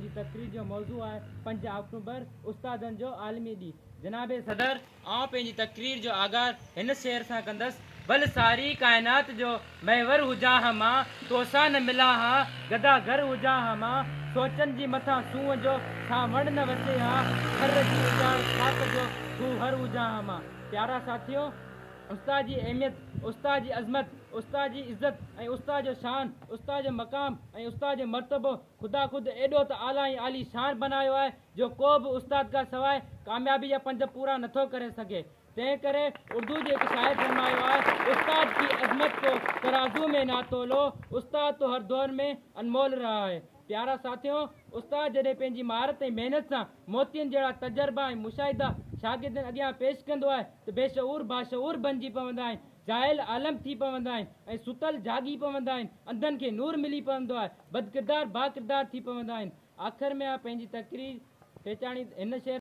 منهنجي تقرير جو موضوع آهي 5 آڪٽوبر استادن جو عالمي ڏينهن. جناب صدر، آئون پنهنجي تقرير جو آغاز هن شعر سان ڪندس، ڀل ساري ڪائنات جو محور هجان ها مان، توسان نه ملان ها، گدا گر هجان ها مان، سوچن جي مٿان سونهن جو سانوڻ نه وسي ها، ٿر جي اجاڙ خاڪ جو ٿوهر هجان ها مان. پيارا ساٿيو! استاد جي اهميت، استاد جي عظمت، استاد جي عزت ۽ استاد جو شان، استاد جو مقام ۽ استاد جو مرتبو خدا خود ايڏو ته اعليٰ ۽ عالي شان بنايو آهي جو ڪو به استاد کان سواء ڪاميابي جا پنڌ پورا نٿو ڪري سگهي. تنهن ڪري اردو جي هڪ شاعر فرمايو آهي، استاد ڪي عظمت ڪو ترازو ۾ نا تولو، استاد تو هر دور ۾ انمول رها هي. پيارا ساٿيو! استاد جڏهن پنهنجي مهارت ۽ محنت سان موتين جهڙا تجربا ۽ مشاهدا شاگردن اڳيان پيش ڪندو آهي ته بي شعور باشعور بنجي پوندا آهن، جاهل عالم ٿي پوندا آهن ۽ ستل جاڳي پوندا آهن، انڌن کي نور ملي پوندو آهي، بدڪردار باڪردار ٿي پوندا آهن. آخر ۾ آء پنهنجي تقرير پيچاڻي هن شعر.